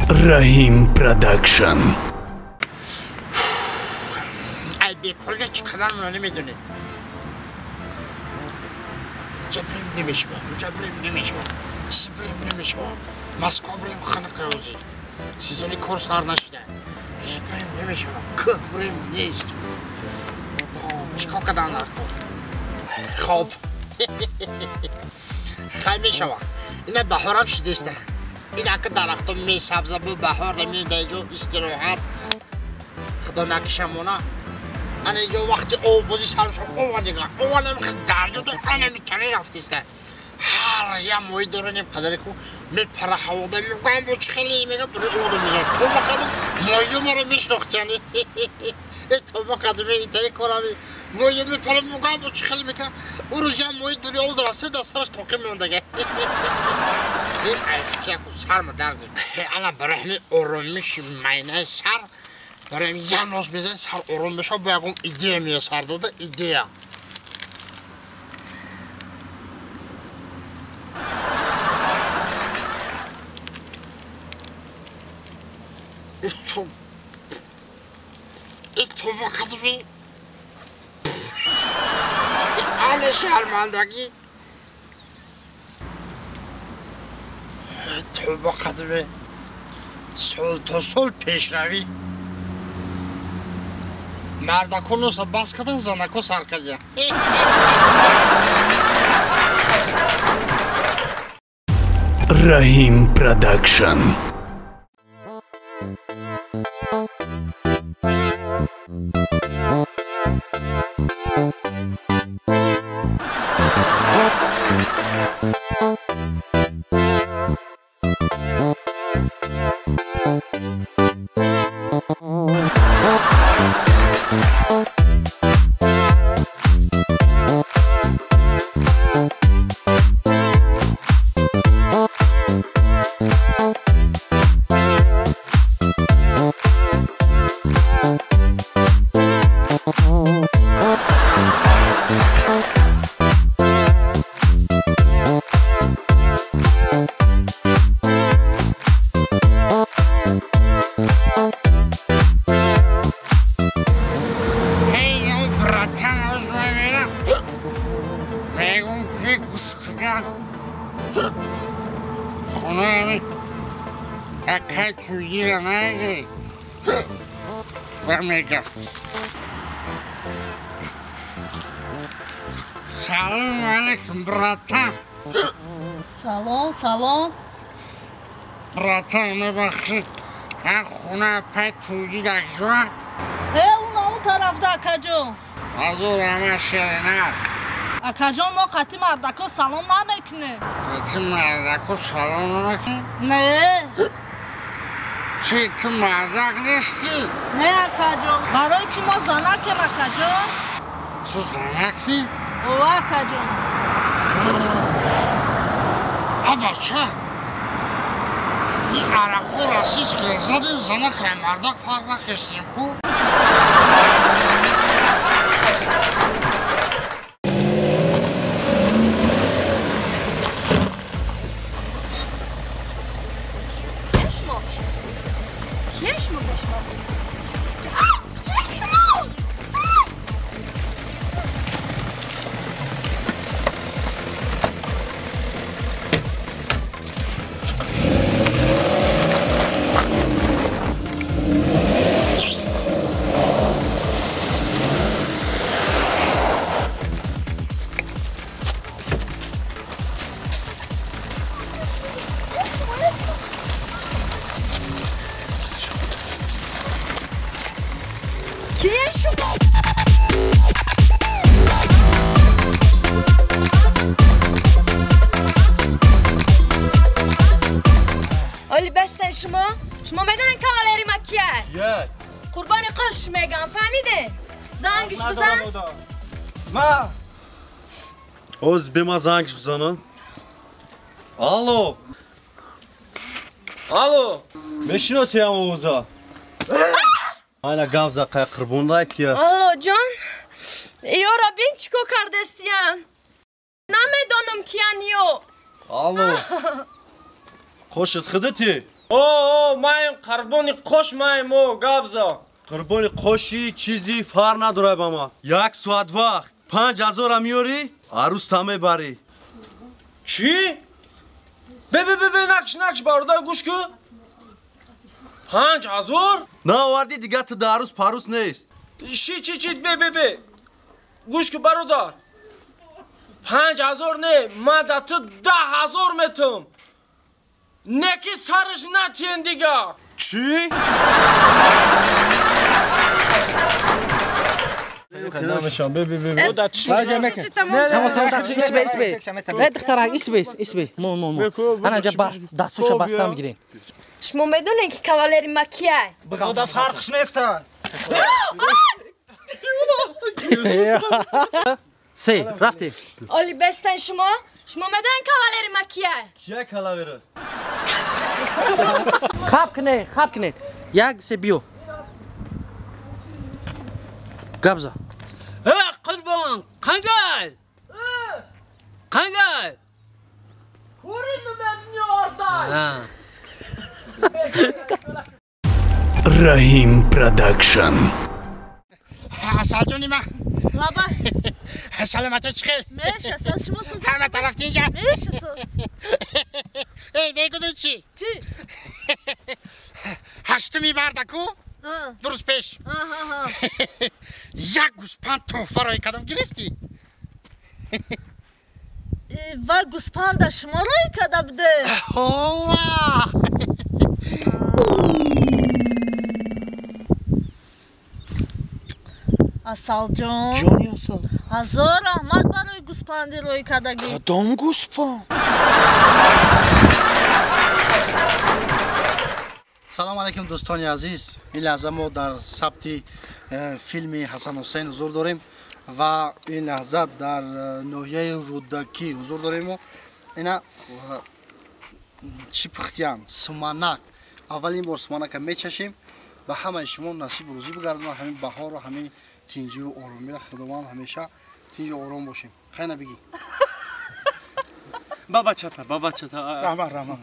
Раҳим Продакшн. Ай бекорга чӣ қадар намедонед. Ҷабрим намешавам, ҷабрим намешавам, сибрим намешавам, Москва брем ханақаёзӣ. Сезони кор сар нашида. Сибрим намешавам, кӯҳ брем нест. Чикор кардан дар кор? Хоб. Хай мешавам. Ина баҳорам шидеста. Ин ака дарахто месабза бу баҳор намедаҷо истироҳат. Худо накишамона. Ана иҷо вақти оббозӣ сар шав, ова дига, ова намехад дарҷо то ана митани рафтиста. Ҳар я моҳӣ доранем қадаре ку мепара ҳавода мегӯям бо чӣ хеле мега дури ода мезанад. Тоба кардам, моҳиё маро мешинохтияни. Тоба кардам, итари корами. Моҳиё мепара мегӯям бо чӣ хеле мека. Ӯ рӯз я моҳи дури ода рафта дар сараш тоқӣ мемондага. Ай фикра ку сарма дард. Ана барои ҳамин оромиши майнаи сар барои я ноз мезанед, сар ором мешавад, бо ягон идея меояд сар дода, идея. Тоба кадми. Але шармандагӣ. Тоба кадми. Сол то сол пешравӣ. Мардако носа бас кардан, занако сар кардия. Раҳим Продакшн. Салом алейкум, братан. Салом, салом. Братан, мебахшид. Ҳа хона пай тӯйди дакҷоа? Ҳе, он он тарафда, акаҷон. Ҳазор ҳама ширинат. Акаҷон, мо қати мардако салом намекунем. Қати мардако салом намекунем? Не. Чӣ, ту мардак нестӣ? Не, акаҷон. Барои ки мо занакем, акаҷон. Ту занакӣ? Ова, акаҷон. А бача, ин арақҳо расист ки задем занакай мардак фарқ накестем ку? Кешмо, кешмо. Кешмо! Оли бастан шумо? Шумо медонед кавалери ма кия? Қурбони қош мегам, фаҳмиде? Зангиш бизан? Ма! Оз бема зангиш бизанам. Алло! Алло! Мешиноси ҳам овоза? Айна гап за қай қурбондай кия? Алло, ҷон? Ёра бин чӣ кор кардестиян? Намедонам киян ё. Алло! Хошит худати? О, маем қурбони қош маем, о, габза. Қурбони қоши чизи фар надорай ба ма. 1 соат вақт. 5000 меёрӣ, арӯс та мебарӣ. Чӣ? Бе, бе, бе, бе, накш, накш, бародар, гӯш ку. 5000? Наовардӣ дига ту да арӯс парӯс нест. Чӣ, чӣ, чӣ, бе, бе, бе. Гӯш ку, бародар. 5000 не, ман да ту 10000 метам. Неки сараш натиен дига. Чӣ? Шумо медонед ки кавалери ма кияй? Худо фарқш нест. Се, рафтем. Оли бестен шумо? Шумо медонед кавалери ма кияй? Кия калавера? Хаб кунед, хаб кунед. 1 3 биё. Габза. Қурбон, қандай? Қандай? Раҳим Продакшн. Асалҷони ман. Лаба. Саломатӣ чӣ хел? Мешасад, шумо сӯз. Ҳама тараф тинҷа? Мешасад. Эй, мегӯдӣ чӣ? Чӣ? 8 марта ку? 2 рӯз пеш. Як гӯспанд тӯҳфа роӣ кардам, гирифтӣ? Вай гӯспанда шумо роӣ карда буде? Ҳова! Асалҷон. Ҷони Асал. Ҳазор раҳмат барои гӯспанди роӣ кардагӣ. Кадом гӯспанд? Салом алейкум дӯстони азиз. Ин лаҳза мо дар сабти филми Ҳасан Ҳусейн ҳузур дорем ва ин лаҳза дар ноҳияи Рӯдакӣ ҳузур дорем. Мо ина чӣ пухтиян? Суманак. Аввалин бор суманака мечашем. Ба ҳамаи шумо насиб рӯзӣ бигардонад, ҳамин баҳору ҳамин тинҷиву оромиро Худованд ҳамеша тинҷу ором бошем. Хайна бигӣ. Ба бачата, ба бачата. Раҳмат, раҳмат.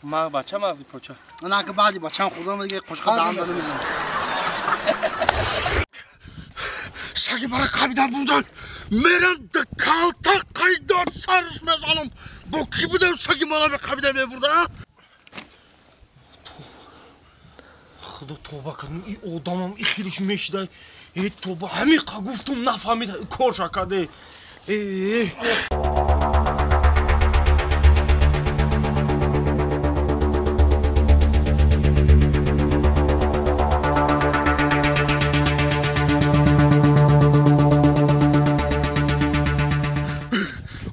Ма бача мағзи поча. На ки баъди бачам хӯрдам дига қошқа даҳан дада мезанам. Саги мара қабидан бурдан. Мерам да калта қайдор сарш мезанам. Бо ки будам саги мара қабида мебурда? Худо тоба кардам, и одамам и хелиш мешидай. Э тоба ҳамиқа гуфтум нафаҳмид корша карде. Э.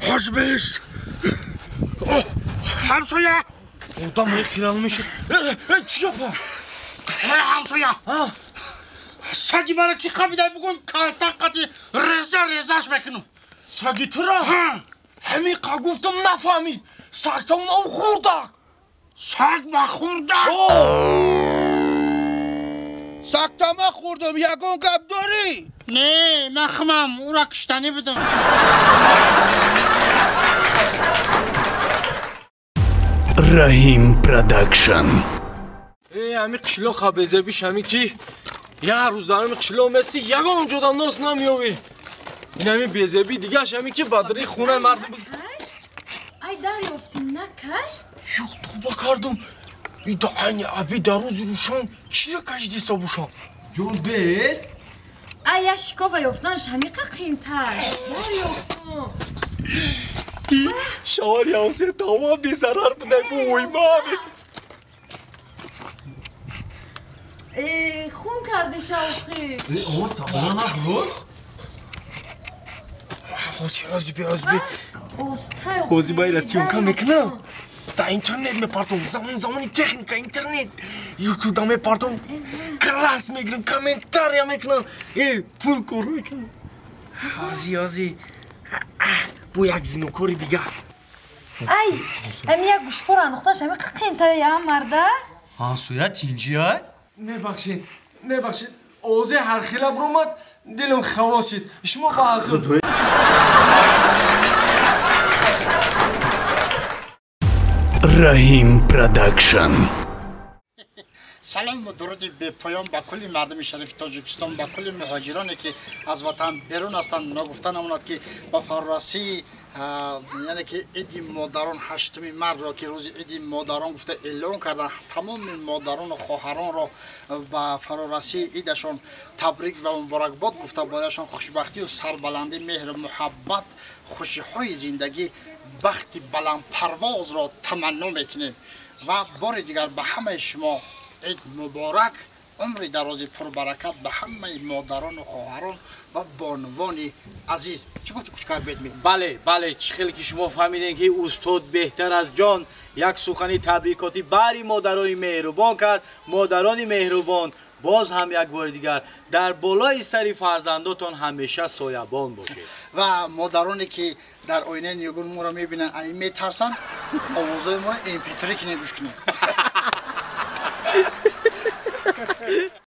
Ҳозбест. Ҳамсоя. Одам хелал мешид. Чӣ гапа? Ҳамсоя. Саги мара ки қабидай бугун калта қати реза резаш мекунам. Саги тура? Ҳамиқа гуфтум нафаҳмид. Сагтон об хӯрдак. Саг ма хӯрдак? Сагта ма хӯрдам, ягон гап дорӣ? Не, ман химам, ӯра куштанӣ будам. Раҳим Продакшн. Ҳами қишлоқ безебиш ҳами ки як рӯз дар ҳами қишлоқ мести ягон ҷода нос намеёвӣ. Ин ҳами безебӣ дигаш ҳами ки ба дари хонаи мардум. Ай дарёфтум, накаш? Ё тоба кардум. Ида айни аби дар рӯзи рӯшан чиро кашидиста бошам? Ҷон бест? Ай я шикова ёфтанаш ҳамиқа қимтар. Дарёфтум. Шавари ҳавсе тамом безарар будай бо ойма. Хун карди шавқи. Овоз табона набуд? Ҳози, ҳози би, ҳози би. Ҳози ба ира съёмка мекунам. Дар интернет мепартом. Замон замони техника, интернет. Ютубда мепартом. Класс мегирам, комментария мекунам. Пул кор мекунам. Ҳози, ҳози. Бо як зинокори дигар. Ай, ами як гӯшпора андохташ ами қинтая я марда? Ҳамсоя тинҷиай? Мебахшед, мебахшед. Овози ҳархела биромад, дилам хавос шид. Шумо ба ҳазур. Раҳим Продакшн. Салому дуруди бепоён ба кулли мардуми шарифи Тоҷикистон, ба кулли муҳоҷироне, ки аз ватан берун ҳастанд. Ногуфта намонад, ки ба фарорасии, яъне ки иди модарон, 8-уми мартро, ки рӯзи иди модарон гуфта эълон карданд, тамоми модарону хоҳаронро ба фарорасии идашон табрик ва муборакбод гуфта, барояшон хушбахтию сарбаландӣ, меҳру муҳаббат, хушиҳои зиндагӣ, бахти баландпарвозро таманно мекунем. Ва бори дигар ба ҳамаи шумо ид муборак, умри дарози пурбаракат ба ҳамаи модарону хоҳарон ва бонувони азиз. Чӣ гуфти, кучкар бедми? Бале, бале, чӣ хеле ки шумо фаҳмидем, ки устод беҳтар аз ҷон як сухани табрикотӣ бари модарони меҳрубон кард. Модарони меҳрубон, боз ҳам як бори дигар дар болои сари фарзандотон ҳамеша соябон бошед. Ва модароне, ки дар оинаи нигун моро мебинанд, ай метарсанд, овозои моро mp3 кине, гӯш кунед.